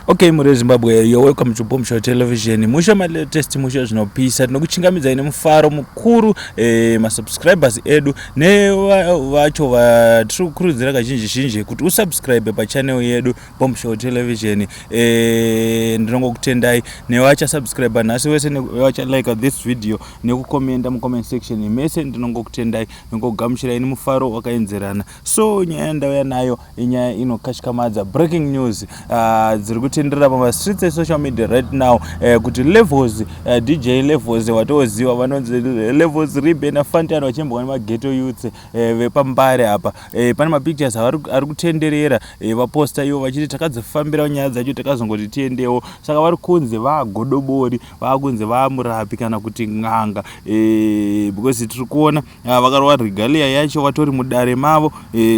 Okay, muri Zimbabwe, you're welcome to Bombshell Television. Musha malatest, musha zvinopisa. Tinokuchingamidzai nemufaro mukuru, masubscribers edu nevacho vatiri kukurudzira kazhinji zhinji kuti usubscribe pachannel yedu Bombshell Television. Ndinongokutendai nevachasubscribe nhasi wese, nevachalike this video nekukomenda mucomment section mese. Ndinongokutendai, ndingokugamuchirai nemufaro wakaenzerana. So nyaya yandauya nayo inyaya inokatyamadza, breaking news dziri kutenderera pamastreets esocial media right now, kuti Levels, DJ Levels, watoziva vanonzi Levels Ribe Fantan, vachimbwa nemaghetto youths vepambare apa. Pane mapictures ari kutenderera, vaposta ivo vachiti takadzifambira nyaya dzacho, takazongoti tiendewo. Saka vari kunzi vagodobori, vakunzi vamurapi kana kuti n'anga, because tiri kuona vakarova regalia yacho, vatori mudare mavo.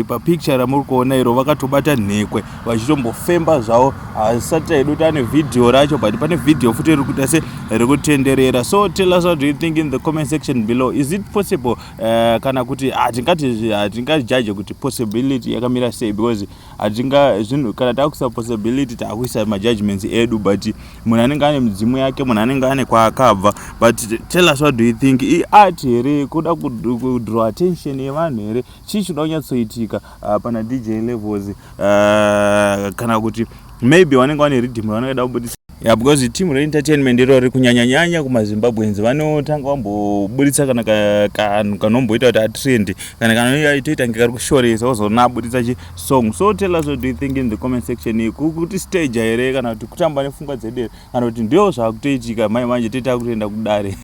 Papicture ramuri kuona iro, vakatobata nhekwe vachitombofemba zvavo. Hasati taida kuti ane vhidhiyo racho, but pane vhidhiyo futi riri kuita se riri kutenderera. So tell us, what do you think in the comment section below? Is it possible, kana kuti hatingati, hatingajaje kuti possibility yakamira sei? Because hatinga zvinhu, kana takuisa possibility, taakuisa majudgments edu, but munhu anenge ane midzimu yake, munhu anenge ane kwaakabva. But tell us, what do you think? Iart here, kuda kudraw attention yevanhu here? Chii chinoda kunyatsoitika pana DJ Levels, kana kuti maybe vanenge vane riddim ravanenge kubudisa? Yeah, because team reentertainment iro riri kunyanyanyanya kumaZimbabweans, vanotanga vambobuditsa kana kanhu kanomboita kuti atrend, kana kanotoita nge kari kushoresa, wozoona abuditsa chisong. So tell us, what do you think in the comment section? Kuti stage here, kana kuti kutamba nepfungwa dzedu here, kana kuti ndio zvakutoitika mai manje toita kutoenda kudare?